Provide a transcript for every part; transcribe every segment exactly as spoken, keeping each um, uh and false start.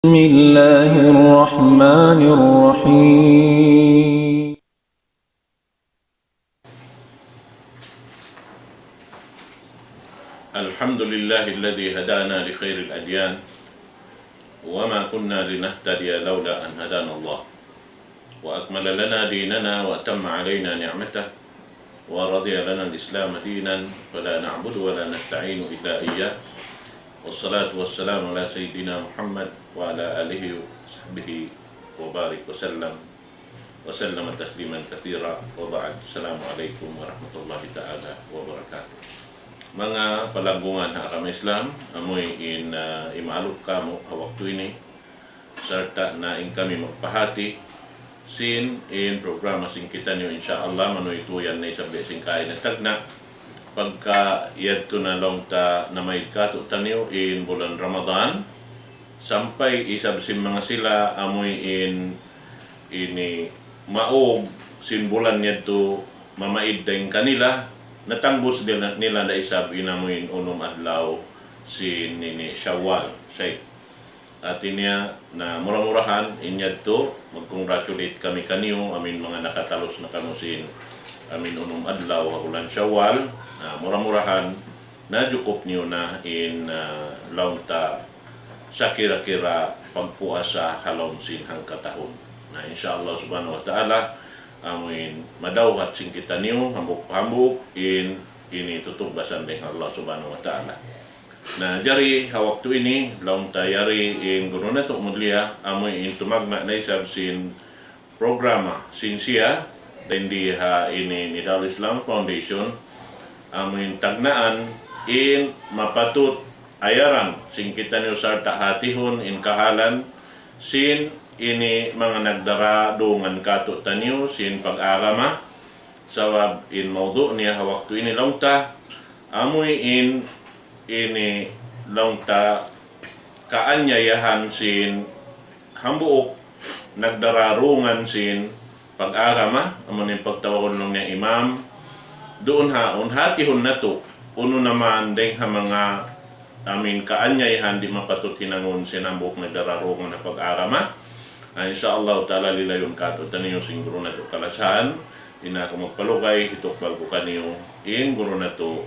بسم الله الرحمن الرحيم. الحمد لله الذي هدانا لخير الأديان وما كنا لنهتدي لولا أن هدانا الله وأكمل لنا ديننا وأتم علينا نعمته ورضي لنا الإسلام دينا فلا نعبد ولا نستعين إلا إياه والصلاة والسلام على سيدنا محمد وعلى آله وصحبه وبارك وسلم وسلم تسليما كثيرا وبعد. السلام عليكم ورحمة الله تعالى وبركاته. Manga palanggungan ha agama Islam, amuin, ah, imalup kamu ha waktu ini, sarta' na in kami magpahati sin in programa sin kitaniyu, insya Allah, manuytuyan na isab sin kaina tagna'. Pagka yadtu na laung ta namaid katu'taniyu in bulan Ramadan, sampay isab sin manga sila amuin ini maug sin bulan yadtu mamaid dayn kanila, natangbus nila, nila da isab in amuin unum adlaw sin ini Shawwal, Shaykh. Hati niya na mura-murahan in yadtu, mag-congratulate kami kaniyu, amuin manga nakatalus na kamu sin amuin unum adlaw ha bulan Shawwal, na mura-murahan najukup niyu na in, ah, laung ta sakira-kira pagpuasa ha lawm sin hangkatahun. Na, insya Allah subhanahu wa ta'ala, amuin madawhat sin kitaniyu, hambuuk-hambuuk, in ini tutugbasan dayn ha Allah subhanahu wa ta'ala. Na, jari ha waktu ini, laung ta yari in guru natu' mulia, amuin tumagna' na isab sin programa sin siya, dayn di ha ini Nidal Islam Foundation, amuin tagnaan in mapatut ayaran sin kitaniyu sarta' hatihun in kahalan sin ini manga nagdara dungan katu'taniyu sin pag-agama, sabab in mawdu' niya ha waktu ini laung ta, amuin ini laung ta kaanyayahan sin hambuuk nagdararungan sin pag-agama, amu in pagtawagun laung niya imam, duun ha, un hatihun natu', unu na man dayn ha manga amuin kaanyayahan di' mapatut hinangun sin hambuuk nagdararungan ha pag-agama. Na, insya Allah ta'ala lilayun katu'taniyu sin guru natu' kalasahan, di' na aku magpalugay, hitukbal ku kaniyu, in guru natu',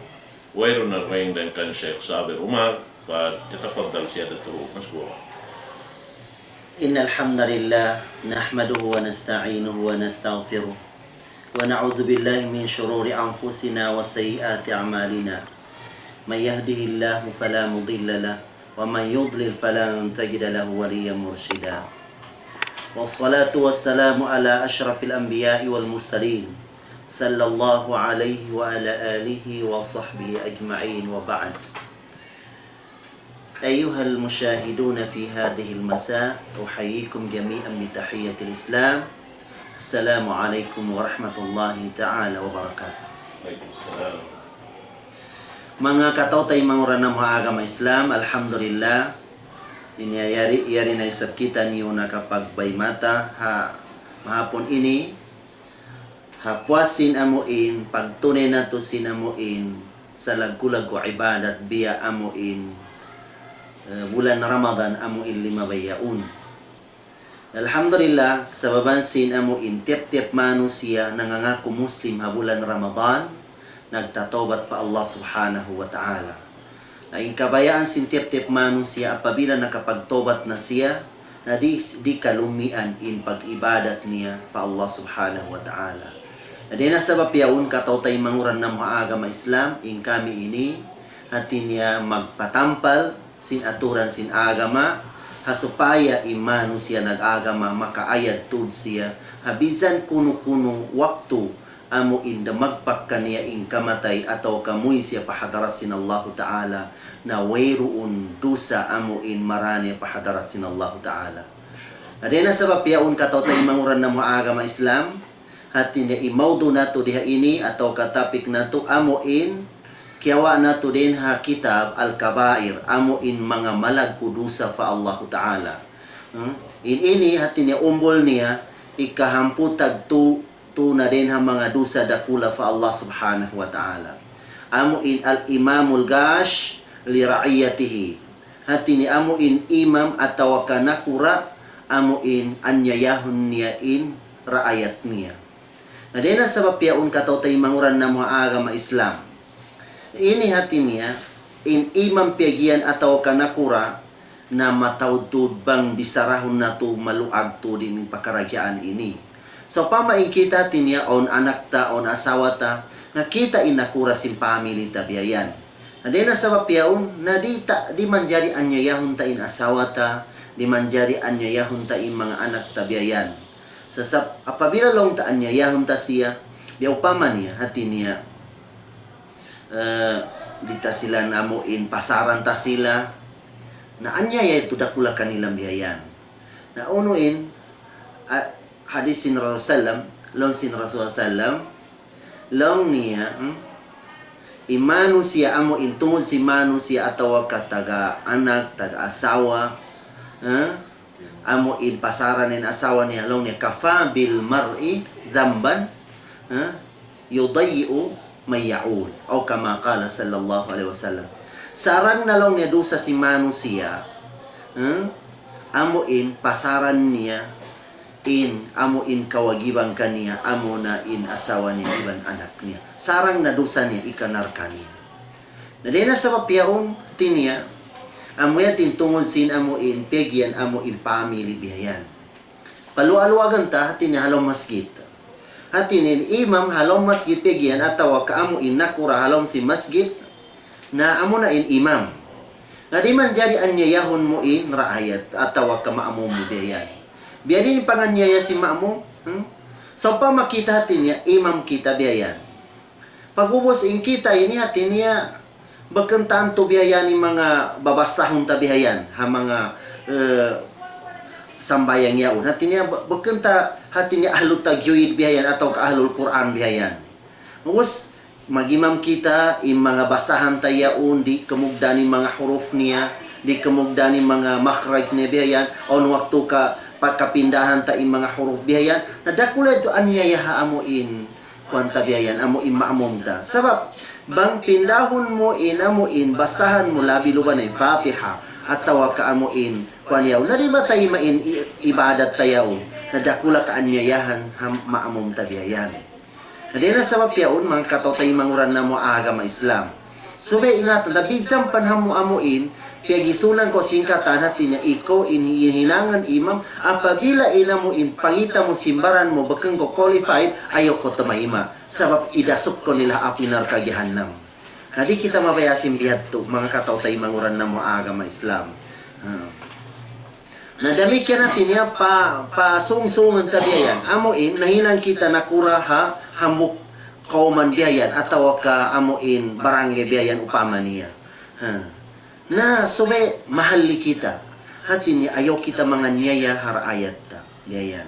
wayruun na dayn kan Shaykh Sabir Umar, فليتفضل سيادته مشكورا. إن الحمد لله نحمده ونستعينه ونستغفره ونعوذ بالله من شرور أنفسنا وسيئات أعمالنا. من يهده الله فلا مضل له ومن يضلل فلن تجد له وليا مرشدا. والصلاة والسلام على أشرف الأنبياء والمرسلين صلى الله عليه وعلى آله وصحبه أجمعين وبعد. أيها المشاهدون في هذه المساء، أحييكم جميعا بتحية الإسلام. السلام عليكم ورحمة الله تعالى وبركاته. Manga kataw-taymanghuran namu' ha agama Islam, alhamdulillah. Ini yari, yari na isab kitaniyu nakapagbaymata ha mahapun ini. Ha puas sin amuin, pagtunay natu' sin amuin, salaggu'-laggu' ibadat biya' amuin, eh, bulan Ramadan amuin limabay yaun. Alhamdulillah, sababan sin amuin, tiyap-tiyap manusiya' nangangaku Muslim ha bulan Ramadan, nagtatawbat pa Allah Subhanahu wa Ta'ala. Na in kabayaan sin tiyap-tiyap manusiya', apabila nakapagtawbat na siya, na di', di' kalumian in pag-ibadat niya pa Allah Subhanahu wa Ta'ala. Na dayn ha sabab yaun, kataw-taymanghuran namu' ha agama Islam, in kami ini, hati niya magpatampal sin aturan sin agama, ha supaya in manusiya' nag-agama makaayad tuud siya ha bisan kunu-kunu waktu, amuin damagpak kaniya in kamatay atawa kamuwi siya pa hadarat sin Allahu Ta'ala, na wayruun dusa amuin marā niya pa hadarat sin Allahu Ta'ala. Na dayn ha sabab yaun, kataw-taymanghuran namu' ha agama Islam, hati niya in mawdu' natu' di ha ini atawa ka topic natu' amuin kiyawa' natu' dayn ha kitab Al-Kabair, amuin manga malaggu' dusa pa Allahu Ta'ala. Hmm? In ini hati niya umbul niya ikahamput tagtu tu na dayn ha manga dusa dakula' pa Allah Subhanahu wa Ta'ala. Amu in al-imamul ghash li ra'iyatihi. Hati niya amu in imam atawa ka nakura', amu in anyayahun niya in raayat niya. Na dayn ha sabab yaun, kataw-taymanghuran namu' ha agama Islam. Ini hati niya, in imam piyag-iyan atawa ka nakura', na mataud tuud bang bisarahun natu' maluag tuud in pakaradjaan ini. Sawpama in kita hati niya, awn anak ta, awn asawa ta, na kita in nakura' sin family ta biya' yan. Na dayn ha sabab yaun, na di' ta, di' manjari anyayahun ta in asawa ta, di' manjari anyayahun ta in manga anak ta biya' yan. Sa' sab-, apabila laung ta anyayahun ta siya, biya' upama niya, hati niya, eh, di' ta sila namu' in pasaran ta sila, na anyaya yadtu dakula' kanila biya' yan. Na unu in, ah, hadis sin Rasul sallam, laung sin Rasul sallam, laung niya, hmm? In manusiya' amu in tungud sin manusiya' atawa ka taga anak, taga asawa, eh? Amu in pasaran in asawa niya, laung niya, كفى بالمرء ذنبا, eh? يضيع من يعول. أو كما قال صلى الله عليه وسلم. Sarang na laung niya dusa sin manusiya', eh? Amu in pasaran niya in, amu in kawajiban kaniya, amu na in asawa niya iban anak niya. Sarang na dusa niya, ikanarka niya. Na dayn ha sabab yaun, hati niya, amu yan in tungud sin amu in piyag-iyan, amu in family biya' yan. Paluag-luagan ta, hati niya ha lawm masjid. Hati niya in imam ha lawm masjid piyag-iyan, atawa ka amu in nakura' ha lawm sin masjid, na amu na in imam. Na di' manjari anyayahun mu in raayat atawa ka ma'mum mu biya' yan. Biya' diin in panganyaya sin ma'mum? Hmm? Sawpama kita hati niya, imam kita biya' yan. Pag'ubus in kita ini hati niya, bukun tantu biya' yan in manga babasahun ta biya' yan, ha manga, eh, sambahayang yaun. Hati niya, bu-, bukun ta, hati niya ahlul tajwid biya' yan, atawa ka ahlul Qur'an biya' yan. Ubus, mag-imam kita, in manga basahan ta yaun, di' kamugdan in manga huruf niya, di' kamugdan in manga makhraj niya biya' yan, awn waktu ka, pagkapindahan ta in manga huruf biya' yan, na dakula' yadtu anyaya ha amu in, kuwan ta biya' yan, amu in ma'mum ta. Sabab, bang pindahun mu in amu in basahan mu labi luba na in Fatiha, atawa ka amu in, kuwan yaun, na di' matayma' in i-, ibadat ta yaun, na dakula' kaanyayahan ha ma'mum ta biya' yan. Na dayn ha sabab yaun, manga kataw-taymanghuran namu' ha agama Islam. Subay ingatan ta, bisan pa in amu-amu in, piyagisunan ku sin katan hati niya ikaw in, in hinangun imam, apabila in amu in pangita' mu sin baran mu bukun kaw qualified, ayaw kaw tumayma'. Sabab idasuk kaw nila ha api narka' jahannam. Na di' kita mabaya' sin biya' yadtu, manga kataw-taymanghuran namu' ha agama Islam. Ha. Na damikkiyan hati niya pa, pasungsungun ta biya' yan. Amu in, nahinang kita nakura' ha hambuuk kawman biya' yan, atawa ka amu in barangay biya' yan upama niya. Ha. Na subay mahalli kita. Hati niya ayaw kita manganyaya ha raayat ta. Biya' yan.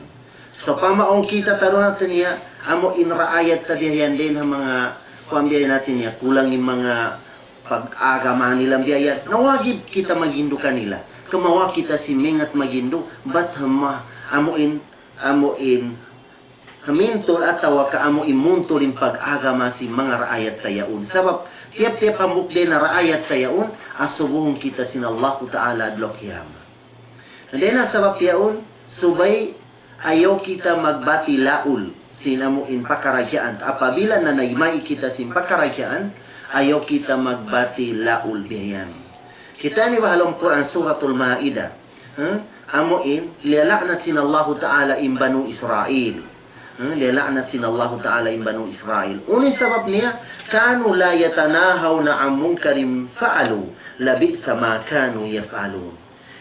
Sawpama awn kita taruhatan niya, amu in raayat ta biya' yan dayn ha manga, kuwan biya' yan hati niya, kulang in manga pag-agama nila biya' yan. Na wajib kita maghindu' kanila. Kamawa' kita sin maingat maghindu', bat hama, amu in, amu in, hamintul atawa ka amu in muntul in pag-agama sin manga raayat ta yaun. Sabab, tiyap-tiyap hambuuk dayn ha raayat ta yaun, asubuhun kita sin Allahu Ta'ala adlaw kiyamat. Na dayn ha sabab yaun, subay ayaw kita magbati laul sin amu in pakaradjaan. Apabila nanayma' kita sin pakaradjaan, ayaw kita magbati laul biya' yan. Kita' niyu ba ha lawm Qur'an Suratul Ma'idah? Ha? Amu in, liyala'nat sin Allahu Ta'ala in Banu Israil. Ha? Liyala'nat sin Allahu Ta'ala in Banu Israil. Unu in sabab niya? كانوا لا يتناهون عن منكر فعلوه لبئس ما كانوا يفعلون.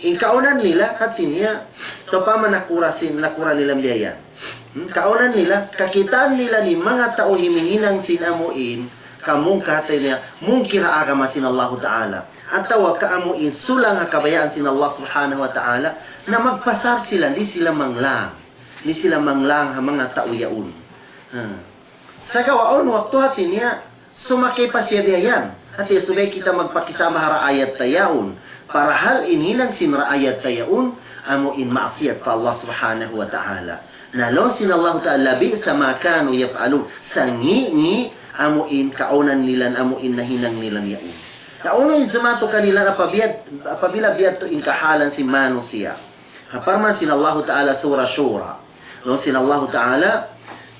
In kaunan nila, hati niya, sawpama nakura' sin, nakura' nila biya' yan. Hmm, kaunan nila, kakitaan nila in manga tau himihinang sin amu in, kamungkar hati niya, mungkir ha agama sin Allahu Ta'ala. Atawa ka amu in sulang ha kabayaan sin Allah Subhanahu wa Ta'ala, na magpasar sila, di' sila manglang. Di' sila manglang ha manga tau yaun. Ha. Sagawa' awn waktu hati niya, sumakay pa siya biya' yan. Hati subay kita magpakisama ha raayat ta yaun. Parahal in hinang sin raayat ta yaun, amu in maksiyat pa Allah Subhanahu wa Ta'ala. Na laung sin Allah Ta'ala, لبئس ما كانوا يفعلون. Sangi'-ngi', amu in kaunan nila, amu in nahinang nila yaun. Unu in jumatu kanila apabila, apabila biya' ha yan in kahalan sin manusiya'. Ha parman sin Allahu Ta'ala Surah Shura. Laung sin Allahu Ta'ala,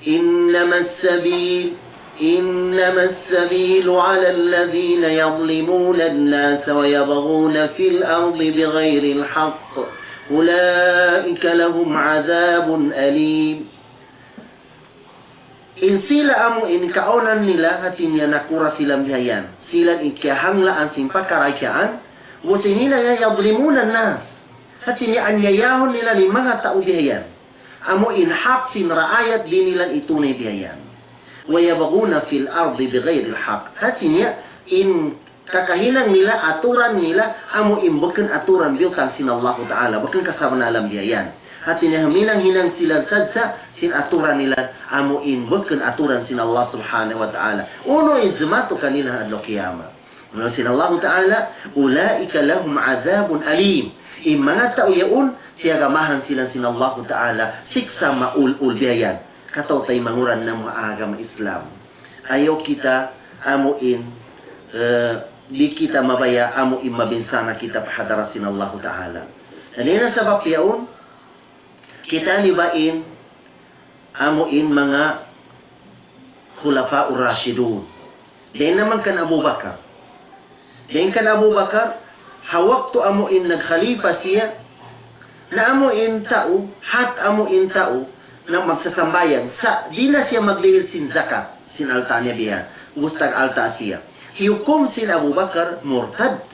إنما السبيل إنما السبيل على الذين يظلمون الناس ويبغون في الأرض بغير الحق أولئك لهم عذاب أليم. In sila amu in kaunan nila, hati niya nakura' sila bihayan. Sila in kiyahanglaan sin pakaradjaan, wa sila ya يظلمون الناس. Hati niya anyayahun nila in manga tau bihayan. Amu in hak sin raayat di' nila itunay bihayan. ويبغون في الأرض بغير الحق. Hati niya in kakahinang nila, aturan nila, amu in bukun aturan biyutang sin Allahu Ta'ala, bukun kasabunnalan bihayan. Hati niya huminang-hinang sila sadja sin aturan nila, amu in bukun aturan sin Allah Subhanahu wa Ta'ala. Unu in jumatu kanila ha adlaw kiyamat. Laung sin Allahu Ta'ala, أولئك لهم عذاب أليم. In manga tau yaun, tiyagamahan sila sin Allahu Ta'ala, siksa' maul-ul bihayan. Kataw-taymanghuran namu' ha agama Islam. Ayaw kita amu in, eh, di' kita mabaya' amu in mabinsana kita pa hadarat sin Allahu Ta'ala. Na dayn ha sabab yaun, kita ini ba in amu in manga Khulafa Rashidun. Dayn naman kan Abu Bakar. Dayn kan Abu Bakar, ha waktu amu in nagkhalifa siya, na amu in tau, hat amu in tau, na magsasambahayang, sa' di' na siya magdihil sin zakat, sin alta' niya biya', ubus tag-alta' siya. Hiyukum sin Abu Bakar murtad.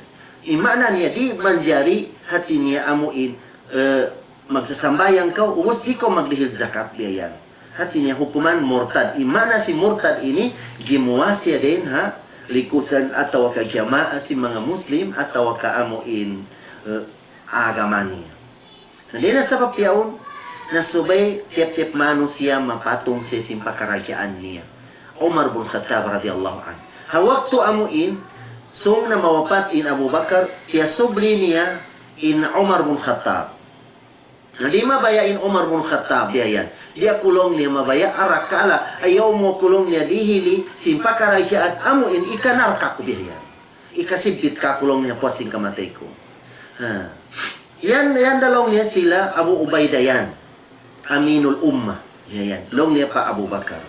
In maana niya di' manjari, hati niya amu in, eh, magsasambahayang kaw, ubus di' kaw magdihil zakat biya' yan. Hati niya hukuman murtad. In maana sin murtad ini, gimuwa' siya dayn ha likusan atawa ka jamaa sin manga Muslim atawa ka amu in, eh, agama niya. Na dayn ha sabab yaun, na subay tiyap-tiyap manusiya' mapatung siya sin pakaradjaan niya. Umar bin Khattab radiyallahu anhu. Ha waktu amu in, sung na mawapat in Abu Bakar, tiyasubli niya in Umar bin Khattab. Na di' mabaya' in Umar bin Khattab biya' yan. Di' aku laung niya mabaya' arakala', ayaw mu aku laung niya dihili, sin pakaradjaan amu in ikanarka' ku biya' yan. Ikasibbit ka aku laung niya puas sin kamatay ku. Ha. Yan, yan da laung niya sila Abu Ubaidah yan. Aminul Ummah. Yan, yan. Laung niya pa Abu Bakar.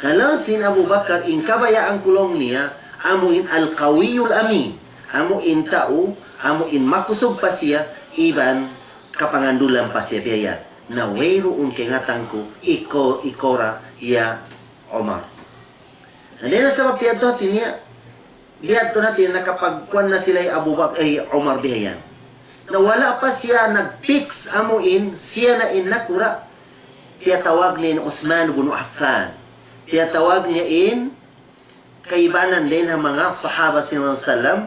Laung sin Abu Bakar, in kabayaan ku laung niya, amu in Al-Qawiyul Amin. Amu in tau, amu in makusug pa siya, iban kapangandulan pa siya biya' yan. Na wayruun kaingatan ku, ikaw, ikaw ra ya Umar. Na dayn ha sabab yadtu hati niya, biya' ha yadtu hati niya nakapagkuwan na sila hi Abu Bak-, eh, Umar biya' yan. Na wala' pa siya nag-fix amu in, siya na in nakura', piyatawag niya in Uthman bin Affan. Piyatawag niya in kaibanan dayn ha manga sahaba sin Rasul sallam,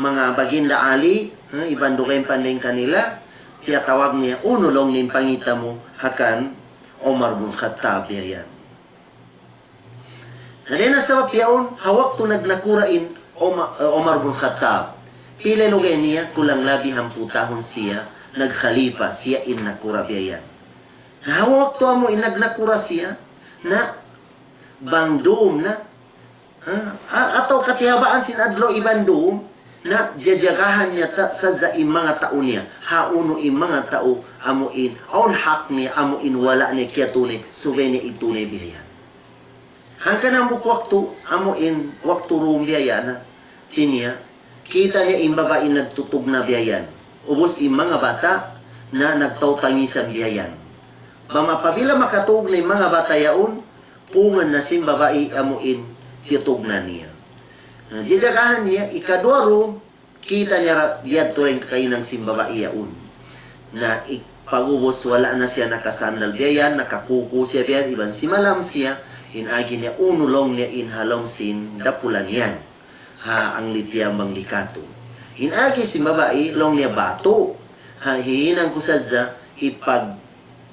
manga Baginda Ali, ha, iban dugaing pa dayn kanila, piyatawag niya, unu laung niya in pangita' mu ha kan Umar bin Khattab biya' yan. Na dayn ha sabab yaun, ha waktu nagnakura' in Umar, eh, Umar bin Khattab, pila lugay niya, kulang labi hangpu' tahun siya nagkhalifa, siya in nakura' biya' yan. Na ha waktu amu in nagnakura' siya, na bang dum na, ha, a-, atawa katihabaan sin adlaw iban dum, na jajagahan niya ta-, sadja in manga tau niya, hawnu in manga tau amu in awn hak niya, amu in wala' niya kiyatunay, subay niya itunay biya' yan. Hangkan hambuuk waktu, amu in waktu dum biya' yan na, hati niya, kita' niya in babai nagtutugna' biya' yan. Ubus in manga bata' na nagtau-tangisan biya' yan. Bang apabila makatug na in manga bata' yaun, pungan na sin babai amu in tiyutugna' niya. Na, jajagahan niya, ikaduwa dum, kita' niya ra, biya' ha yan in kakahinang sin babai yaun. Na, i-, pag'ubus wala' na siya nakasandal biya' yan, nakakuku siya biya' yan, iban simalam siya, in agi niya unu laung niya in ha lawm sin dapulan yan. Ha, anglit yan bang di' katu'. In agi sin babai, laung niya batu'. Ha, hihinang ku sadja, ipag-,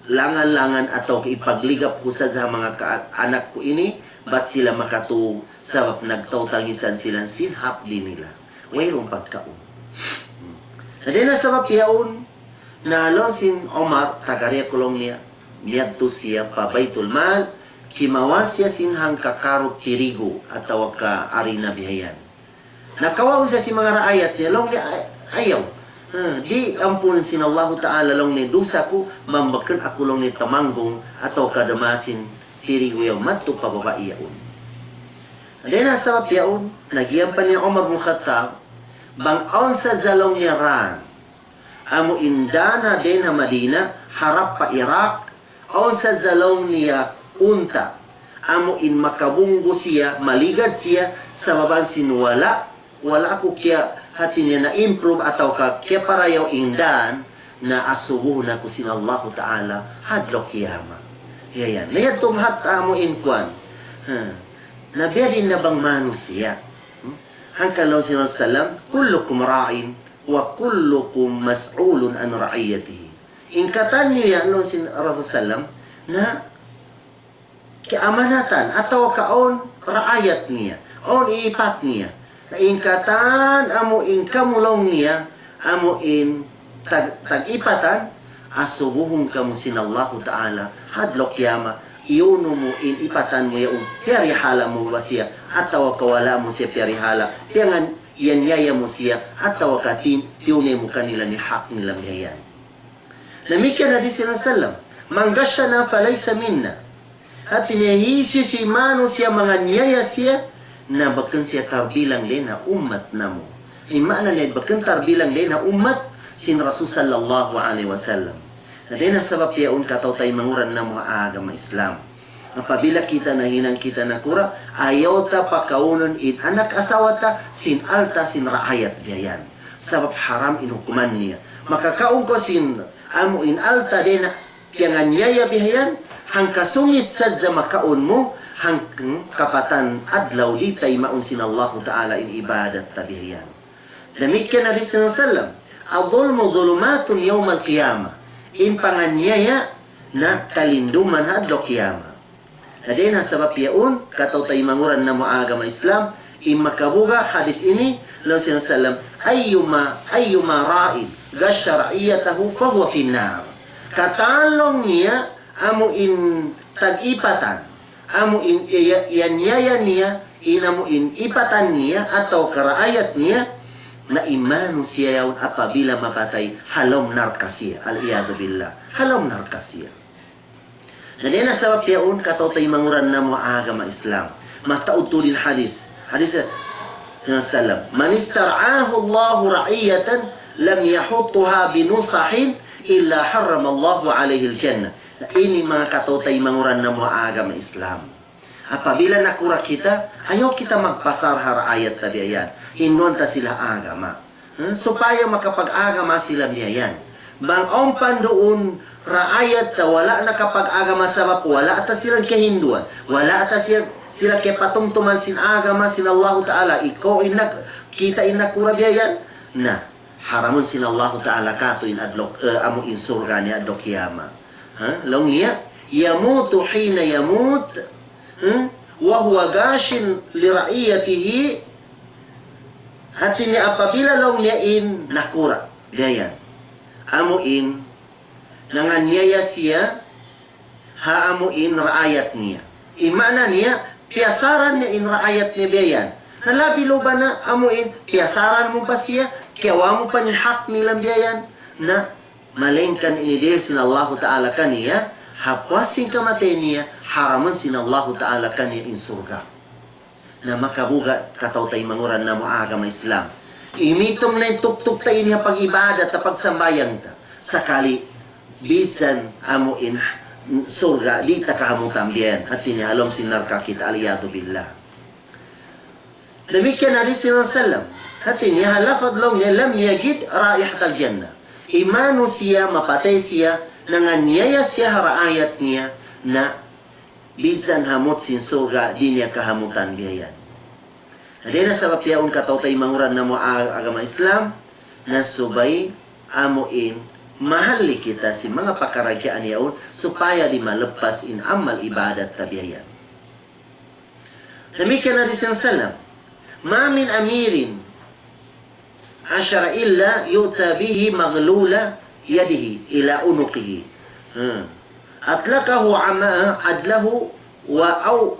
langan-langan atawa ipagligap ku sadja ha manga ka-, anak ku ini, bat sila makatug, sabab nagtau-tangisan sila sin hapdi' nila. Wayruun pagkaun. Na dayn ha sabab yaun, na laung sin Umar, tagariya ku laung niya, miyadtu siya pa Baytul Mal, kimawa' siya sin hangka karut tirigu atawa ka arina biya' yan. Nakawaun siya sin manga raayat niya, laung niya, ay-, ayaw. Ha, di' ampunun sin Allahu Ta'ala laung niya dusa ku, bang bukun aku laung niya tamanggung atawa ka damasin tirigu yaun madtu pa babai yaun. Dayn ha sabab yaun, nag-iyan pa hi Umar bin Khattab, bang awn sadja laung niya raan, amu in dan ha dayn ha Madina, harap pa Iraq, awn sadja laung niya unta', amu in makabunggu siya, maligad siya, sabab sin wala', wala' aku kiya-, hati niya na-improve atawa ka kiyaparayaw in dan, na asubuhun aku sin Allahu Ta'ala ha adlaw kiyamat. Yan. Na yadtu mahat amu in kuwan. Ha. Na biya' diin na bang manusiya'. Hmm? Hangkan laung sin Rasul sallam, كلكم راع وكلكم مسؤول عن رعيته. In katan niyu yan, laung sin Rasul sallam, na kiyamanatan atawa ka awn raayat niya, awn iipat niya. Na in katan amu in kamu laung niya, amu in tag-, tag-ipatan, asubuhun kamu sin Allahu Ta'ala ha adlaw kiyamat, iyunu mu in ipatan mu yaun, piyarihala mu ba siya, atawa ka wala' mu siya piyarihala, piyangan-, iyaniyaya mu siya, atawa ka tin-, tiyunay mu kanila in hak nila biya' yan. Damikkiyan hadis sin Rasul sallam, من غشنا فليس منا. Hati niya hisiyu-siyu in manusiya' manganiyaya siya, na bukun siya tarbilang dayn ha ummat namu'. In maana niya bukun tarbilang dayn ha ummat sin Rasul sallallahu alayhi wasallam. Na dayn ha sabab yaun kataw-taymanghuran namu' ha agama Islam. Apabila kita nahinang kita nakura', ayaw ta pakaunun in anak asawa ta sin alta' sin raayat biya' yan. Sabab haram in hukuman niya. Makakaun kaw sin amu in alta' dayn ha piyanganiyaya biya' yan, hangka sungit sadja makaun mu, hangka kapatan adlaw di' taymaun sin Allahu Ta'ala in ibadat ta biya' yan. Damikkiyan hadis sin Rasul sallam, الظلم ظلمات يوم القيامة. In panganiyaya na kalinduman ha adlaw kiyamat. Na dayn ha sabab yaun, kataw-taymanghuran namu' ha agama Islam, in makabuga' hadis ini, laung sin Rasul sallam, أيما، أيما راع غش رعيته فهو في النار. Katan laung niya, amu in tag-ipatan, amu in iya-, iyaniyaya niya, in amu in ipatan niya, atawa ka raayat niya, na in manusiya' yaun apabila mapatay, ha lawm narka' siya, والعياذ بالله, ha lawm narka' siya. Na dayn ha sabab yaun kataw-taymanghuran namu' ha agama Islam. Mataud tuud in hadis. Hadis, eh, sallam. من استرعاه الله رعية لم يحطها بنصح إلا حرم الله عليه الجنة. Na ini manga kataw-taymanghuran namu' ha agama Islam. Apabila nakura' kita, ayaw kita magpasar ha raayat ta biya' yan. Hinduan ta sila agama. Hmm, supaya makapag-agama sila biya' yan. Bang awn pa duun raayat ta wala' nakapag-agama sabab wala' ta sila kiyahinduan. Wala' ta sila, sila kiyapatumtuman sin agama sin Allahu Ta'ala. Ikaw in nag-, kita in nakura' biya' yan. Na, haramun sin Allahu Ta'ala katu' in adlaw, eh, amu in surga' niya adlaw kiyamat. Ha? Laung niya, يموت حين يموت, hmm? وهو غاش لرعيته. Hati niya apabila laung niya in nakura', biya' yan. Amu in, nanganiyaya siya, ha amu in raayat niya. In maana niya, piyasaran niya in raayat niya biya' yan. Na labi luba na amu in, piyasaran mu pa siya, kiyawa' mu pa in hak nila biya' yan. Na, malayngkan ini dihil sin Allahu Ta'ala kaniya, ha puas sin kamatay niya, haramun sin Allahu Ta'ala kaniya in surga'. Na makabuga' kataw-taymanghuran namu' ha agama Islam. Imitum na in tuktuk ta ini ha pag-ibadat, ha pagsambahayang ta. Sakali, bisan amu in surga', di' ta kahamutan biya' yan. Hati niya ha lawm sin narka' kita, والعياذ بالله. Damikkiyan hadis sin Rasul sallam. Hati niya ha lafad laung niya, لم يجد رائحة الجنة. In manusiya' mapatay siya, nanganiyaya siya ha raayat niya, na bisan hamut sin surga', di' niya kahamutan biya' yan. Na dayn ha sabab yaun kataw-taymanghuran namu' ha agama Islam, na subay amu in mahalli kita sin manga pakaradjaan yaun, supaya di' malappas in amal ibadat ta biya' yan. Damikkiyan hadis sin Rasul sallam, ما من أمير عشر إلا يؤتى به مغلول يده إلى عنقه. Hmm. أطلقه عم-، عدله وأو-،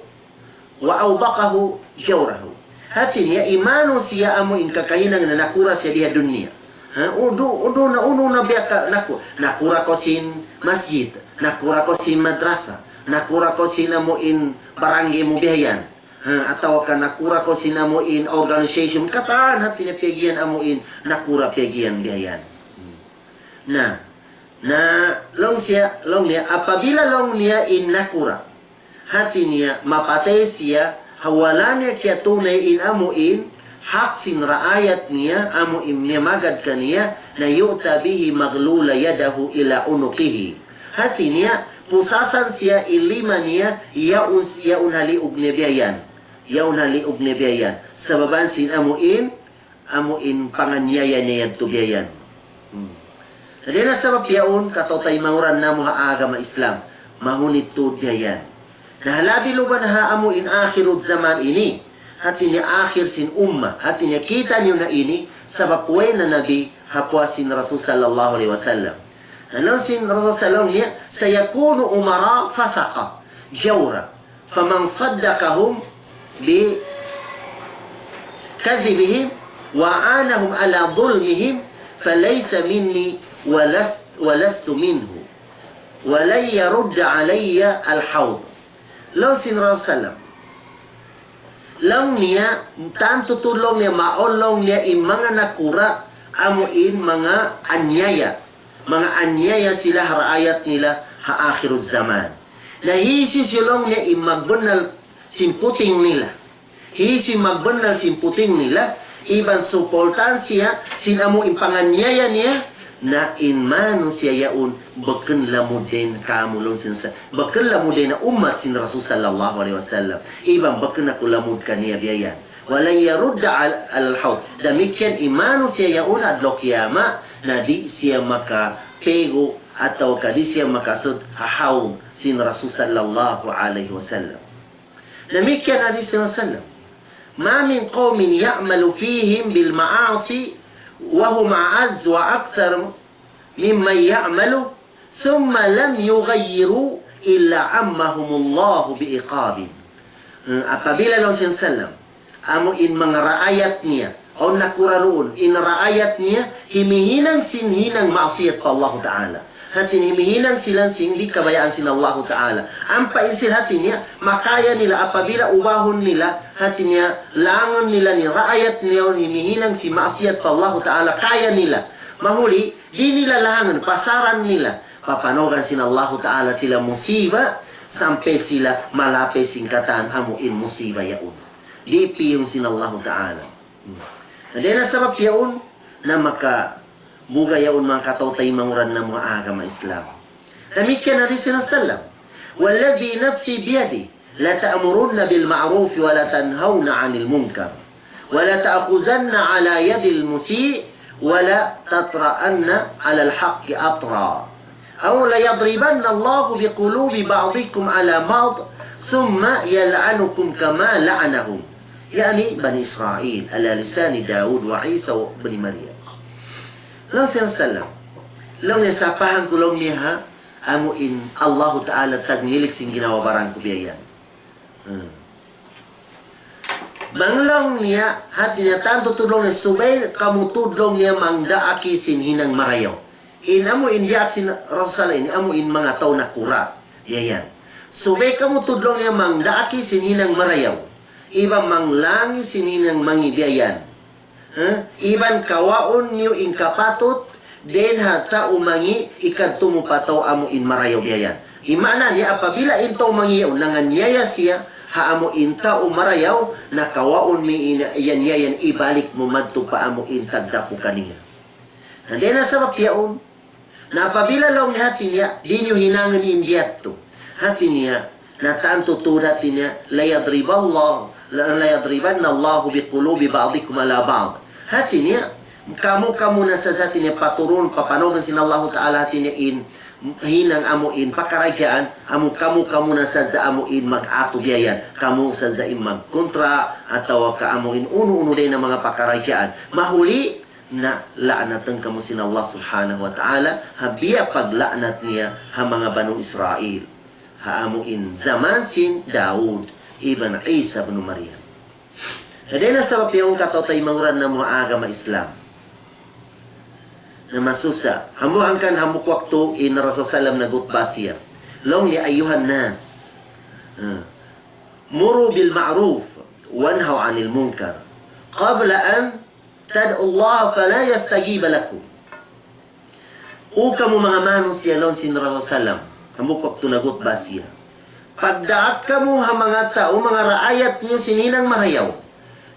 وأوبقه جوره. Hati niya, in manusiya' amu in kakahinang na nakura' siya di ha dunya. Ha? Unu, unu na, unu na biya' ka, naku-, nakura' kaw sin masjid, nakura' kaw sin madrasa, nakura' kaw sin amu in barangay mu biya' yan. Ha? Atawa ka nakura' kaw sin amu in organization, katan hati niya piyag-iyan amu in nakura' piyag-iyan biya' yan. Hmm. Na, na, laung siya, laung niya, apabila laung niya in nakura', hati niya, mapatay siya, ha wala' niya kiyatunay in amu in, hak sin raayat niya, amu in miyamagad kaniya, na يؤتى به مغلول يده إلى عنقه. Hati niya, pusasan siya in lima niya, yaun, yaun ha liug niya biya' yan. Yaun ha liug niya biya' yan. Sababan sin amu in, amu in panganiyaya niya yadtu biya' yan. Hmm. Dayn ha sabab yaun, kataw-taymanghuran namu' ha agama Islam, mahunit tuud biya' yan. Na labi luba na ha amu in akhiruz zaman ini, hati niya akhir sin umma, hati niya kita' niyu na ini, sabab way na nabi ha puas sin Rasul sallallahu alayhi wasallam. Na laung sin Rasul sallallahu alayhi wasallam niya, سيكون أمراء فسقة جورا، فمن صدقهم بكذبهم وأعانهم على ظلمهم فليس مني ولست، ولست منه، ولن يرد علي الحوض. Laung sin Rasul sallam. Laung niya, tantu tuud laung niya, mawn laung niya in manga nakura', amu in manga aniyaya. Manga aniyaya sila ha raayat nila ha akhiruz zaman. Na hisiyu laung niya in magbunnal sin puting nila. Hisiyu in magbunnal sin puting nila, iban supultan siya, sin amu in panganiyaya niya, na in manusiya' yaun, bukun lamud dayn kāmu' laung sin sa-, bukun lamud dayn ha ummat sin Rasul sallallahu alayhi wasallam. Iban bukun aku lamud kaniya biya' yan. ولن يرد علي الحوض. Damikkiyan in manusiya' yaun adlaw kiyamat, na di' siya makapegu atawa ka di' siya makasud ha hawd sin Rasul sallallahu alayhi wasallam. Damikkiyan hadis Rasul sallam. ما من قوم يعمل فيهم بالمعاصي وهم أعز وأكثر ممن يعمل ثم لم يغيروا إلا عمهم الله بعقاب. Hmm, apabila laung sin sallam, amu in manga raayat niya, awn nakura' duun, in raayat niya, himihinang sin hinang maksiyat pa Allahu Ta'ala. Hati niya himihinang sila sin di' kabayaan sin Allahu Ta'ala. Ampa in sila hati niya, makaya nila apabila ubahun nila, hati niya langun nila in raayat niya, himihinang sin maksiyat pa Allahu Ta'ala, kaya nila. Mahuli, di' nila langun, pasaran nila. Papanawgan sin Allahu Ta'ala sila musiba, sampay sila malapay sin katan amu in musiba yaun. Di' piyun sin Allahu Ta'ala. Hmm. Na dayn ha sabab yaun, na makabuga' yaun manga kataw-taymanghuran namu' ha agama Islam. Damikkiyan hadis sin Rasul sallam. والذي نفسي بيده لتأمرن بالمعروف ولتنهون عن المنكر ولتأخذن على يد المسيء ولتطرأن على الحق أطرا أو ليضربن الله بقلوب بعضكم على بعض ثم يلعنكم كما لعنهم، يعني بني إسرائيل، على لسان داود وعيسى وابن مريم. Laung sin Rasul sallam, laung niya sapahan ku laung niya ha, amu in Allahu Ta'ala tagnilik sin ginhawa-baran ku biya' yan. Hmm. Bang laung niya, hati niya tantu tuud laung niya, subay kamu tuud laung niya mangdaak sin hinang marayaw. In amu in diyaak sin Rasul ini, amu in manga tau nakura'. Biya' yan. Subay kamu tuud laung niya mangdaak sin hinang marayaw. Iban manglangi sin hinang mangi' biya' yan. Ha? Iban kawaun niyu in kapatut, dayn ha tau mangi' ikadtu mu pa tau amu in marayaw biya' yan. In maana niya apabila in tau mangi' yaun nanganiyaya siya, ha amu in tau marayaw, na kawaun mu in yan, yan, yan ibalik mu madtu pa amu in tagdapu kaniya. Na dayn ha sabab yaun, na apabila laung niya hati niya, di' niyu hinangun in biya' yadtu. Hati niya, na tantu tuud hati niya, ليضرب الله، ليضربن الله بقلوب بعضكم على بعض. Hati niya, kamu-kamu na sadja hati niya paturun, papanawgan sin Allahu Ta'ala hati niya in hinang amu in pakaradjaan, amu kamu-kamu na sadja amu in mag-atu biya' yan. Kamu sadja in magkontra, atawa ka amu in unu-unu dayn ha manga pakaradjaan. Mahuli, na la'natun kamu sin Allah Subhanahu wa Ta'ala, ha biya' pagla'nat niya ha manga Banu Israil, ha amu in jaman sin Daud iban Isa bin Maryam. Na dayn ha sabab yaun kataw-taymanghuran namu' ha agama Islam. Na masusa. Hambuuk hangkan hambuuk waktu in Rasul sallam nagkhutba siya. Laung niya, أيها الناس. Ha. مروا بالمعروف وانهوا عن المنكر قبل أن تدعوا الله فلا يستجيب لكم. O kamu manga manusiya', laung sin Rasul sallam, hambuuk waktu nagkhutba siya. Pagdaak kamu ha manga tau, manga raayat niyu sin hinang marayaw.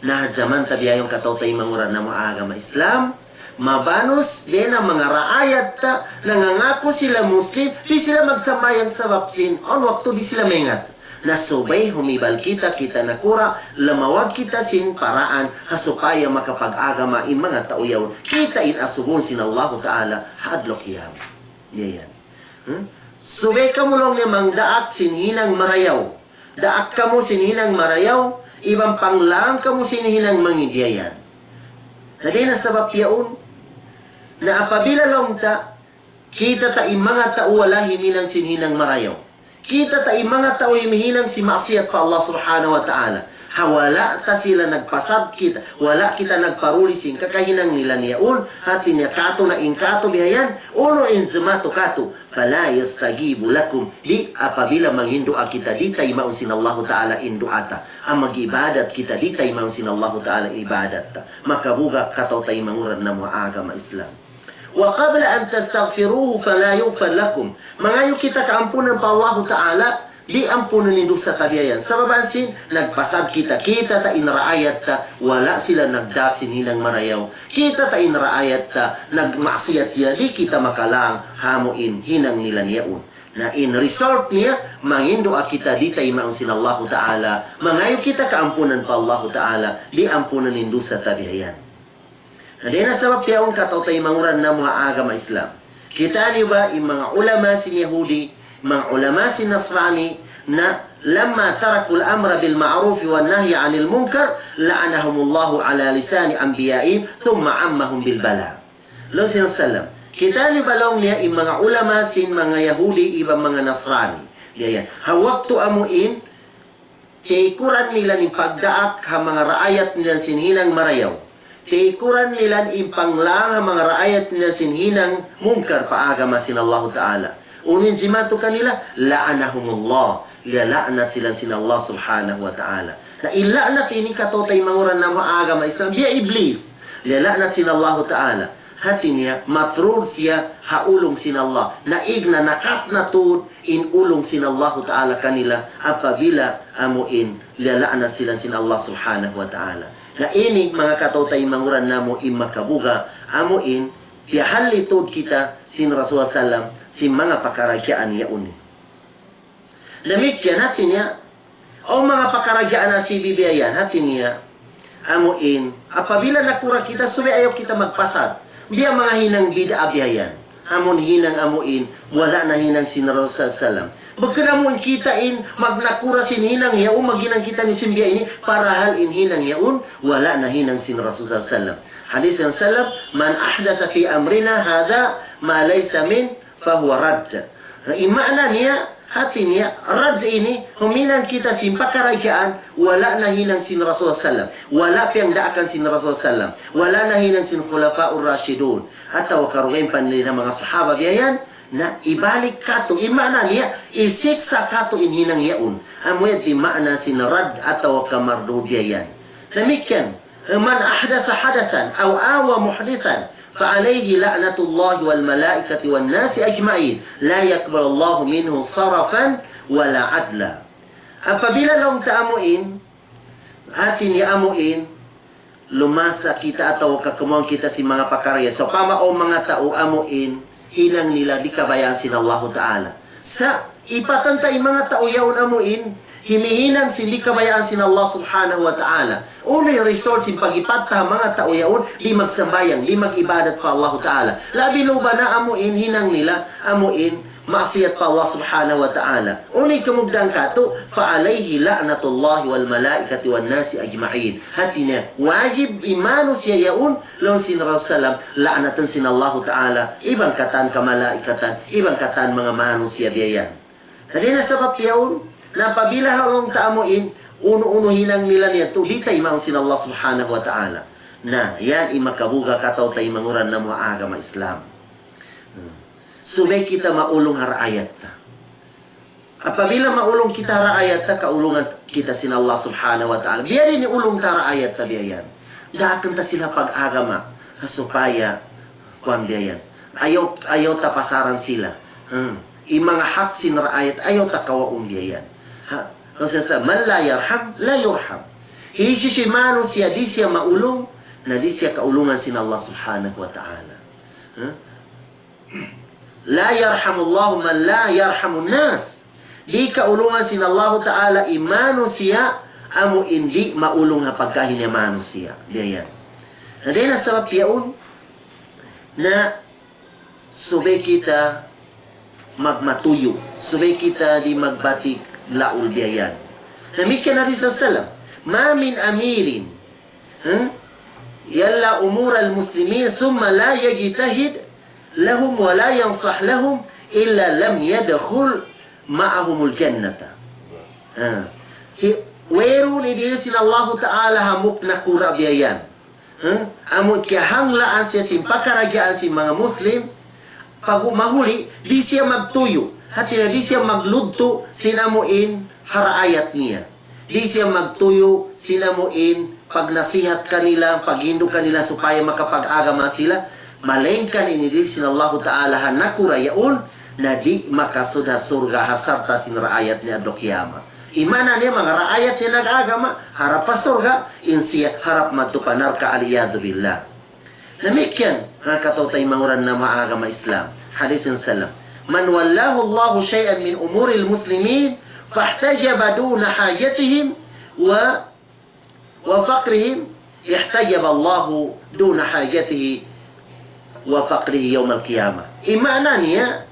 Na ha jaman ta bihaun kataw-taymanghuran namu' ha agama Islam, mabanus dayn ha manga raayat ta, nangangaku sila Muslim, di' sila magsambahayang sabab sin, awn waktu di' sila maingat. Na subay humibal kita, kita nakura', lamawag kita sin paraan, ha supaya makapag-agama in manga tau yaun. Kita in asubuhun sin Allahu Ta'ala, ha adlaw qiyamah. Yan, yan. Hmm? Subay kamu laung niya mangdaak sin hinang marayaw. Daak kamu sin hinang marayaw, iban panglang kamu sin hinang mangi', biya' yan. Na dayn ha sabab yaun, na apabila laung ta, kita' ta in manga tau wala' huminang sin hinang marayaw. Kita' ta in manga tau humihinang sin maksiyat pa Allah Subhanahu wa Ta'ala. Ha wala' ta sila nagpasad kita, wala' kita nagparuli sin kakahinang nila niyaun, hati niya katu' na in katu' biya' yan, unu in jimatu katu', فلا يستجيب لكم. Di' apabila manghindu'a kita, di' taymaun sin Allahu Ta'ala in duwaa ta. Amu mag-ibadat kita, di' taymaun sin Allahu Ta'ala ibadat ta. Makabuga' kataw-taymanghuran namu' ha agama Islam. وقبل أن تستغفروه فلا يغفر لكم. Mangayu' kita kaampunan pa Allahu Ta'ala, di' ampunun in dusa ta biya' yan. Sabab sin, nagpasad kita, kita' ta in raayat ta, wala' sila nagdaak sin hinang marayaw. Kita' ta in raayat ta, nagmaksiyat sila, di' kita makalang, ha amu in hinang nila niyaun. Na in result niya, manghindu'a kita di' taymaun sin Allahu Ta'ala, mangayu' kita kaampunan pa Allahu Ta'ala, di' ampunun in dusa ta biya' yan. Na dayn ha sabab yaun kataw-taymanghuran namu' ha agama Islam. Kita' niyu ba in manga ulama sin Yahudi, manga ulama sin Nasrani, na لما تركوا الأمر بالمعروف والنهي عن المنكر لعنهم الله على لسان أنبيائهم ثم عمهم بالبلاء. Laung sin Rasul sallam, kita' niyu ba laung niya in manga ulama sin manga Yahudi iban manga Nasrani. Yan, yan. Ha waktu amu in, tiyikuran nila in pagdaak ha manga raayat nila sin hinang marayaw. Tiyikuran nila in panglang ha manga raayat nila sin hinang mungkar pa agama sin Allahu Ta'ala. Unu in jimatu kanila, لعنهم الله. Liyala'nat sila sin Allah Subhanahu wa Ta'ala. Na in la'nat ini kataw-taymanghuran namu' ha agama Islam, biya' Iblis. Liyala'nat sin Allahu Ta'ala. Hati niya, matrud siya ha ulung sin Allah. Na igna nakat na tuud in ulung sin Allahu Ta'ala kanila apabila amu in liyala'nat sila sin Allah Subhanahu wa Ta'ala. Na ini manga kataw-taymanghuran namu' in makabuga', amu in piyahalli' tuud kita sin Rasul sallam, sin manga pakaradjaan yaun. Damikkiyan hati niya, awn manga pakaradjaan na sibibiyayan hati niya, amu in, apabila nakura' kita, subay ayaw kita magpasad. Biya' manga hinang bid'a biyayan. Amun hinang amu in, wala' na hinang sin Rasul sallam. Bukun amu in kita in, mag-, nakura' sin hinang yaun, maghinang kita ni sin biya' ini, parahal in hinang yaun, wala' na hinang sin Rasul sallam. Hadis sin sallam, من أحدث في أمرنا هذا ما ليس منه فهو رد. Na in maana niya, hati niya, rad ini, huminang kita sin pakaradjaan, wala' na hinang sin Rasul sallam, wala' piyagdaakan sin Rasul sallam, wala' na hinang sin Khulafa'ur Rashidun, atawa karugayan pa nila manga sahaba biyayan, na ibalik katu', in maana niya, isiksa' katu' in hinang yaun. Amu yan in maana sin rad atawa ka mardud biyayan. Damikkiyan, من أحدث حدثا أو آوى محدثا فعليه لعنة الله والملائكة والناس أجمعين لا يقبل الله منه صرفا ولا عدلا. Apabila laung ta amu in, hati niya amu in, lumasa kita atawa ka kamaun kita sin manga pakarajaan. Sawpama awn manga tau amu in, hinang nila di' kabayaan sin Allahu Ta'ala. Sa' ipatan ta in manga tau yaun amu in, himihinang sin di' kabayaan sin Allah Subhanahu wa Ta'ala. Unu in result sin pag-ipat ta ha manga tau yaun, di' magsambahayang, di' mag-ibadat pa Allahu Ta'ala. Labi luba na amu in, hinang nila, amu in, maksiyat pa Allah Subhanahu wa Ta'ala. Unu in kamugdan katu', فعليه لعنة الله والملائكة والناس أجمعين. Hati niya, wajib in manusiya' yaun, laung sin Rasul sallam, la'natan sin Allahu Ta'ala, iban katan kamalaikatan, iban katan manga manusiya' biyayan. Hati niya sabab yaun, na apabila laung ta amu in, Unu-unu hinang nila niya tu, di' taymaun sin Allah Subhanahu wa Ta'ala. Na, yan in makabuga kataw-taymanghuran namu' ha agama Islam. Hmm. Subay kita maulung ha raayat ta. Apabila maulung kita ha raayat ta, kaulungan kita sin Allah Subhanahu wa Ta'ala. Biya' diin in ulung ta ha raayat ta biya' yan. Daakun ta sila pag-agama. Ha supaya, kuwan biya' yan. Ayaw, ayaw ta pasaran sila. Hmm. In manga hak sin raayat, ayaw ta kawaun biya' yan. Ha, Rasul sa, "Man la yarham, la yurham." Hisiyu-siyu in manusiya' di' siya maulung, na di' siya kaulungan sin Allah Subhanahu wa Ta'ala. Ha? "La yarhamullahu man la yarhamun nas." Di' kaulungan sin Allahu Ta'ala in manusiya' amu in di' maulung ha pagkahi niya manusiya'. Biya' yan. Na dayn ha sabab yaun, na subay kita magmatuyu', subay kita di' magbatik laul biya' yan. Damikkiyan hadis Rasul sallam, "Ma min amirin, ha? Yalli umur al-muslimin, thumma la yajtahid lahum wa la yansah lahum illa lam yadkhul ma'ahumul jannata." Ha. Hi-, wayruun dihil sin Allahu Ta'ala hambuuk nakura' biya' yan. Ha? Amu kiyahanglaan siya sin pakaradjaan sin manga Muslim, pag-, mahuli, di' siya magtuyu', hati niya di' siya magludtu' sin amu in ha raayat niya. Di' siya magtuyu' sin amu in pagnasihat kanila, paghindu' kanila supaya makapag-agama sila, malayngkan in dihil sin Allahu Ta'ala ha nakura' yaun, na di' makasud ha surga' ha sarta' sin raayat niya adlaw kiyamat. In maana niya, manga raayat niya nag-agama, harap pa surga', in siya harap madtu pa narka', al-iyadhu billah. Damikkiyan, ha, kataw-taymanghuran namu' ha agama Islam. Hadis in sallam, "Man wallahu Allahu shay'an min umuril muslimin, fahtajaba duna hajatihim wa, wa faqrihim, ihtajaba Allahu duna hajatihi wa faqrihi yawmal qiyamah." In maana niya,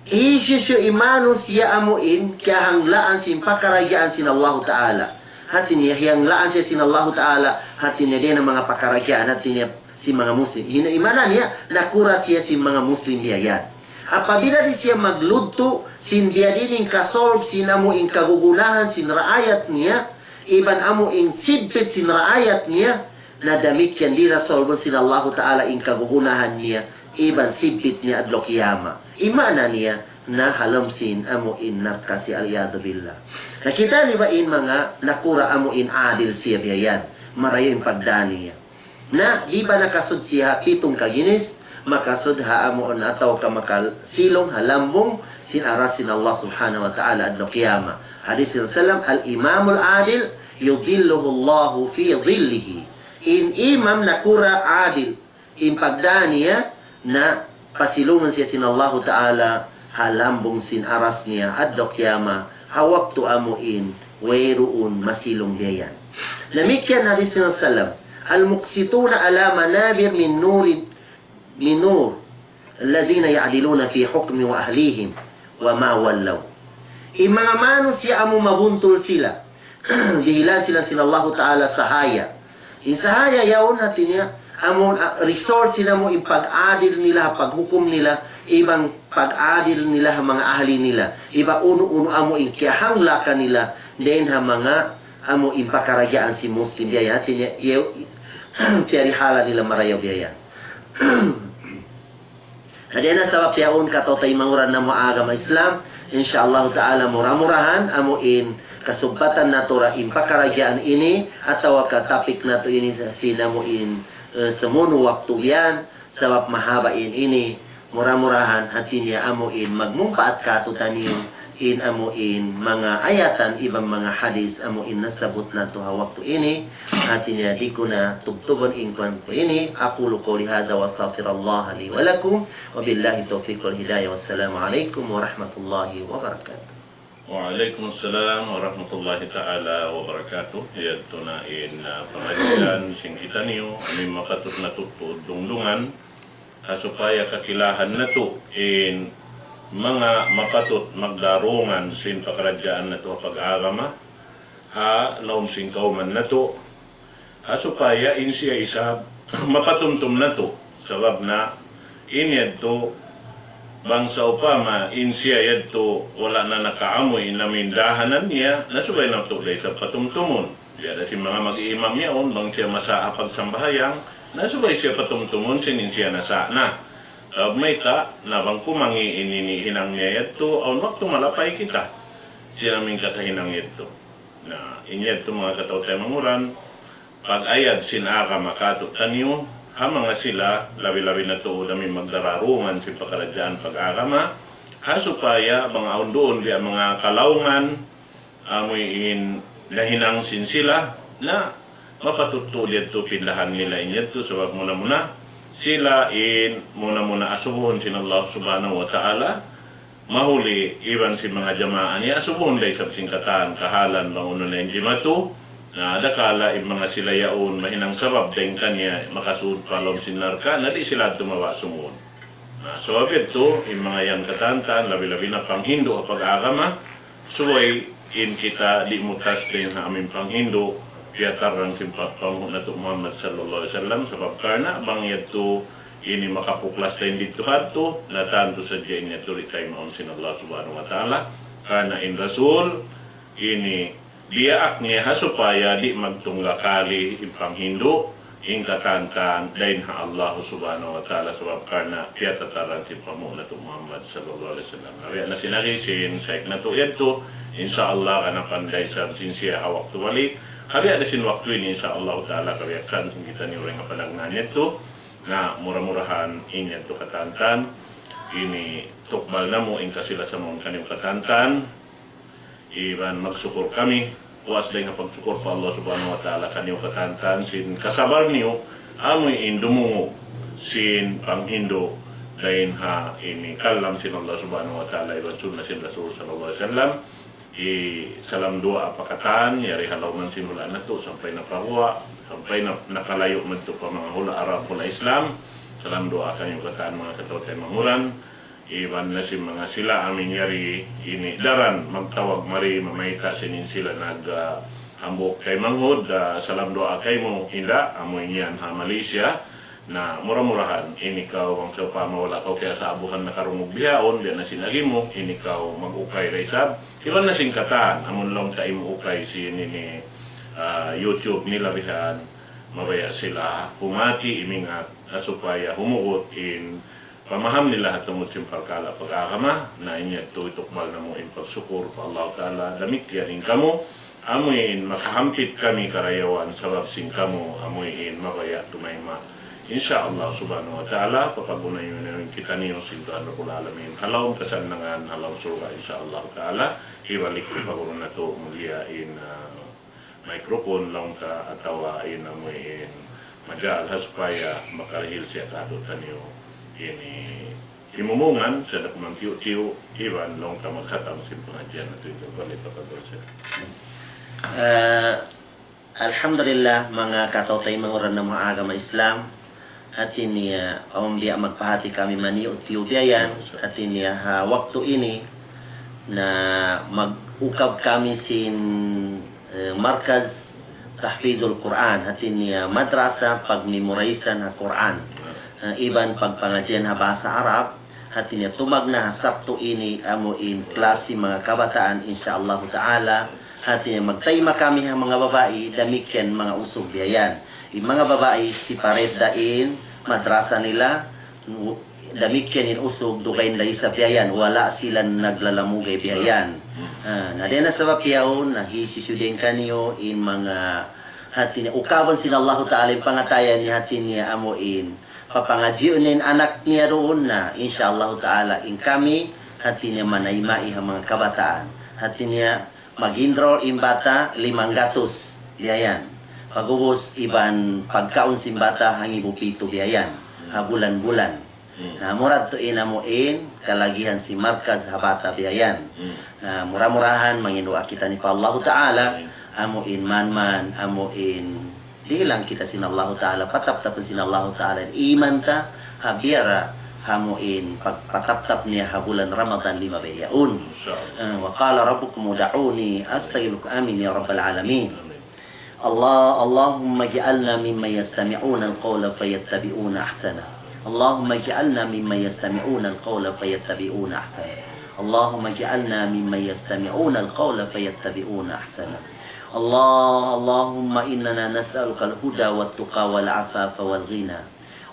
hisiyu-siyu in manusiya' amu in kiyahanglaan sin pakaradjaan sin Allahu Ta'ala. Hati niya, hiyanglaan siya sin Allahu Ta'ala, hati niya dayn ha manga pakaradjaan, hati niya sin manga Muslim. Hin-, in maana niya, nakura' siya sin manga Muslim biya' yan. Apabila di' siya magludtu', sin biya' diin in kasolve sin amu in kagunahan sin raayat niya, iban amu in sibbit sin raayat niya, na damikkiyan di' da solve sin Allahu Ta'ala in kagunahan niya, iban sibbit niya adlaw kiyamat. In maana niya, na ha lawm sin amu in narka' siya, al-iyadhu billah. Na kita' niyu ba in manga nakura' amu in adil siya biya' yan. Marayaw in pagdā niya. Na, di' ba nakasud siya ha pitung kaginis, makasud ha amu in atawa ka makasilung ha lambung sin aras sin Allah Subhanahu wa Ta'ala adlaw kiyamat. Hadis sin sallam, "Al-imamul adil yudhilluhu Allahu fi dhillihi." In imam nakura' adil, in pagdā niya, na pasilungun siya sin Allahu Ta'ala ha lambung sin aras niya adlaw kiyamat, ha waktu amu in wayruun masilung biya' yan. Damikkiyan hadis sin sallam, "Al-muqsituna ala manabir min nurin, min nur, alladhina ya'diluna fi hukmi wa ahlihim wa ma wallaw." In manga manusiya' amu mabuntul sila, dihilan sila sin Allahu Ta'ala sahaya. In sahaya yaun hati niya, amu, ah, result sin amu in pag-adil nila, paghukum nila, iban pag-adil nila ha manga ahli nila. Iban unu-unu amu in kiyahanglaan nila, dayn ha manga amu in pakaradjaan sin Muslim. Biya' yan hati niya, yaw-, piyarihala nila marayaw biya' yan. Na dayn ha sabab yaun kataw-taymanghuran namu' ha agama Islam, insya Allah Ta'ala mura-murahan amu in kasubbatan natu' ra in pakaradjaan ini, atawa ka topic natu' ini sa-, sin amu in, eh, sumunu' waktu yan, sabab mahaba' in ini, mura-murahan hati niya amu in magmumpaat kātu'niyu, in amu in manga ayatan iban manga hadis amu in nasabbut natu' ha waktu ini, hati niya di' ku na tubtubun in kuwan ku ini. أقول قولي هذا وأستغفر الله لي ولكم. وبالله التوفيق والهداية. والسلام عليكم ورحمة الله وبركاته. Wa alaykum assalam wa rahmatullahi ta'ala wa barakatuh. Yadtu na in, ah, pangadjian sin kitaniyu, amu in makatut natu' tuud dungdungan, ha supaya kakilahan natu' in manga makatut magdarungan sin pakaradjaan natu' ha pag-agama, ha lawm sin kawman natu', ha supaya in siya isab mapatumtum natu'. Sabab na in yadtu Bang sawpama in siya yadtu wala' na nakaamuy in amuin dahanan niya, na subay natu' da isab patumtumun. Biya' da sin manga mag-iimam yaun, bang siya masa ha pagsambahayang, na subay siya patumtumun sin in siya nasa na. Sabab mayta', na bang kumangi' in ini hinang niya yadtu, awn waktu malapay kita sin amuin kakahinang yadtu. Na, in yadtu manga kataw-taymanghuran, pag-ayad sin agama kātu'niyu, ha manga sila, labi-labi na tuud amuin magdararungan sin pakaradjaan pag-agama, ha supaya bang awn duun biya' manga kalaungan, amuin nahinang sin sila, na mapatut tuud yadtu pindahan nila in yadtu, sabab muna-muna, sila in muna-muna asubuhun sin Allah Subhanahu wa Ta'ala, mahuli iban sin manga jamaa niya, asubuhun da isab sin katan kahalan bang unu na in jimatu, na dakala' in manga sila yaun mahinang sabab dayn kaniya makasud pa lawm sin narka', na di' sila tumawa sumuun. Na, sabab yadtu, in manga yan katan-katan, labi-labi na panghindu' ha pag-agama, subay in kita di' mutas dayn ha amuin panghindu', piyatarrang sin pa-, panghu' natu' Muhammad sallallahu alayhi wasallam, sabab karna' bang yadtu ini makapuklas dayn didtu kadtu, na tantu sadja in yadtu di' taymaun sin Allah Subhanahu wa Ta'ala, karna' in Rasul ini diyaak niya ha supaya di' magtunggakali in panghindu', in katan-katan dayn ha Allah Subhanahu wa Ta'ala, sabab karna' piyatatarrang sin panghu' natu' Muhammad sallallahu alayhi wasallam. Kabiya' na sin agi sin Shaykh natu' yadtu, insya Allah, kanapan da isab sin siya ha waktu balik. Kabiya' da sin waktu ini, insya Allah Ta'ala, kabiya' sin kitaniyu dayn ha panagnaan yadtu. Na, mura-murahan in yadtu katan-katan, ini tukbal namu' in kasilas-amaun kaniyu katan-katan. Iban magsukur kami, puas dayn ha pagsukur pa Allah Subhanahu wa Ta'ala kaniyu katan-katan sin kasabar niyu, amuin dumungug sin panghindu' dayn ha ini kalam sin Allah Subhanahu wa Ta'ala iban sunnah sin Rasul sallallahu alayhi wasallam. Salam duwaa pa katan, yari ha lawm sin hula' natu', sampay na pa guwa', sampay na nakalayu' madtu pa manga hula' Arab, hula' Islam. Salam duwaa kaniyu katan manga kataw-taymanghuran. Iban na sin manga sila amuin yari ini daran magtawag mari mamayta' sin in sila nag, ah, hambuuk taymanghud, ah, salam duwaa kaymu, hinda, amuin yan ha Malaysia. Na mura-murahan, ini kaw bang sawpama wala' kaw kiyasaabuhan nakarungug bihaun, biya' na sin agi mu, ini kaw mag-ukay da isab. Iban na sin katan, amun laung ta imuukay sin ini, ah, YouTube nila bihan, mabaya' sila humati, imingat, ah, supaya humugut in pamaham nila ha tungud sin parkala' pag-agama, na in yadtu itukbal namu' in pagsukur pa Allah Ta'ala, damikkiyan in kamu, amuin makahampit kami karayawan sabab sin kamu, amuin mabaya' tumayma'. Insya Allah Subhanahu wa Ta'ala, papagunayun kitaniyu sin Tuhan Rabbul Alamin. Ha lawm kasannangan, ha lawm surga', insya Allah Ta'ala, hibalik pa guru natu' mulia in, ah, microphone laung ta atawa in amuin majal ha supaya makarihil siya kātu'niyu ini himumungan sa' da kuman tiyu'-tiyu' iban laung ta magkhatam sin pangadjian natu' itu balik pa pagkul siya. Eh, alhamdulillah, manga kataw-taymanghuran namu' ha agama Islam. Hati niya, awn biya' magpahati kami maniyu'-tiyu' biya' yan. Hati niya, ha waktu ini, na mag-ukab kami sin, eh, Markaz Tahfizul Quran. Hati niya, madrasa pag-memorize-an ha Quran. Eh, iban pagpangadjian ha bahasa Arab. Hati niya, tumagna' ha Sabtu ini, amuin klasi manga kabataan, insya Allahu Ta'ala. Hati niya, magtayma' kami ha manga babai, damikkiyan manga usug biya' yan. In manga babai, separate da in madrasa nila, damikkiyan in usug, dugaing da isab biya' yan, wala' sila naglalamugay biya' yan. Ah, na dayn ha sabab yaun, na hisiyu-siyu dayn kaniyu, in manga hati niya, ukaban sin Allahu Ta'ala, in pangatayan niya, hati niya, amuin papangadjiun in anak niya duun na, insya Allahu Ta'ala, in kami, hati niya, manayma' ha manga kabataan. Hati niya, mag-enroll in bata limanggatus, biya' yan. Pag'ubus iban pagkaun sin bata hangibu pitu, biya' yan. Ha bulan-bulan. Hmm. Na murad tuud in amuin kalagihan sin markaz ha bata, biya' yan. Hmm. Na mura-murahan manginduwaa kitaniyu pa Allahu Ta'ala, amin, amuin manman, amuin dihilan kita sin Allahu Ta'ala, pataptapun sin Allahu Ta'ala in iman ta, ha biya' da amuin pag-, pataptap niya ha bulan Ramadan lima bihaun. Insya Allah. Eh, وقال ربكم ادعوني أستجب لكم. Amin ya Rabbal Alamin. Amin. الله، اللهم اجعلنا ممن يستمعون القول فيتبعون أحسنه. اللهم اجعلنا ممن يستمعون القول فيتبعون أحسنه. اللهم اجعلنا ممن يستمعون القول فيتبعون أحسنه. الله، اللهم إننا نسألك الهدى والتقى والعفاف والغنى.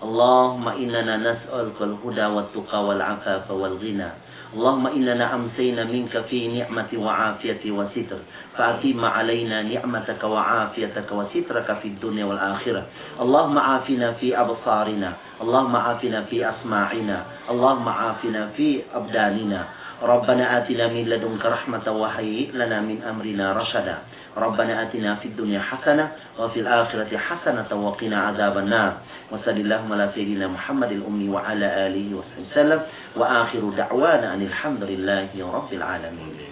اللهم إننا نسألك الهدى والتقى والعفاف والغنى. اللهم إننا أمسينا منك في نعمة وعافية وستر، فأتم علينا نعمتك وعافيتك وسترك في الدنيا والآخرة. اللهم عافنا في أبصارنا، اللهم عافنا في أسماعنا، اللهم عافنا في أبداننا. ربنا آتنا من لدنك رحمة وهيئ لنا من أمرنا رشدا. ربنا آتنا في الدنيا حسنة وفي الآخرة حسنة وقنا عذاب النار. وصل اللهم على سيدنا محمد الأمي وعلى آله وصحبه وسلم. وآخر دعوانا أن الحمد لله رب العالمين.